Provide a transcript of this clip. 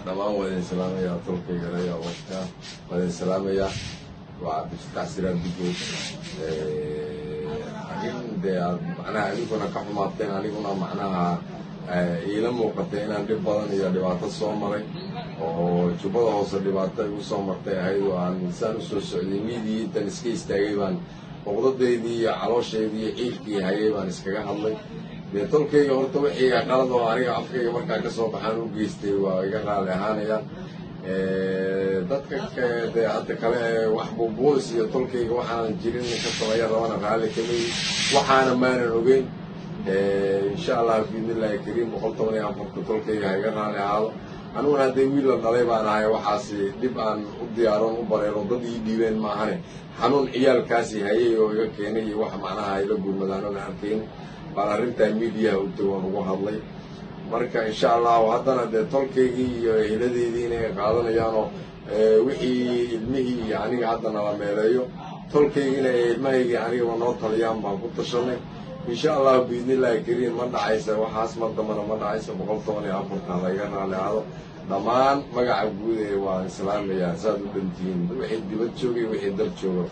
Dhammaan waa idin salaamayaa tolkayga reeya washka, waa idin salaamayaa. Waa Cabdifatax Siraad Digo. Arrin dee aad macnaha idinkuna ka xumaateen, aniguna macnaha iila muuqatay inaan dhib badan iyo dhibaato soo maray oo Jubbada Hoose dhibaato igu soo martay ahayd, oo aan saan usoo socday miidii intan iska istaagay baan cuqdadeydii iyo calooshaydii iyo ciilkii hayay baan iskaga hadlay. Dee tolkayga horta wixii qalad oo aniga afkayga markaa ka soo baxaan u geystay waa iga raali ahaanayaan. Dadka dee hadda kale ee wax buubuunis iyo tolkayga waxaanan jirin ka tabaya rabana raalli kama yihi, waxaana maanan ogeyn. Insha Allah biidnillahi kariim, 114-ka tolkayga ha iga raali ahaado. Aniguna haddee wiil la dhalay baan ahay, waxaasi dhib aan u diyaaron u bareero dad ii dhiibeen maahane, xanuun ciyaalkaasi hayay oo iga keenay iyo wax macnaha ila gurmadaanona arkayn baan arrintaa miidiyaha u tagoon ugu hadlay. Marka insha Allahu haddana dee tolkaygii iyo eheladeydii inay qaadanayaanoo wixii ilmihii iyo aniga hadda nala meeleeyo, tolkaygiina ee ilmahaygii anigaba noo taliyaan baan ku tashanay. Insha Allahu biidnillahi kariim, ma dhacaysa waxaas, mar dambana ma dhacaysa. 114-ka layga raali aado dhammaan. Magaca guud ee waan islaamayaa, saad u dhantihiin, wixii dibad joogay, wixii dal jooga.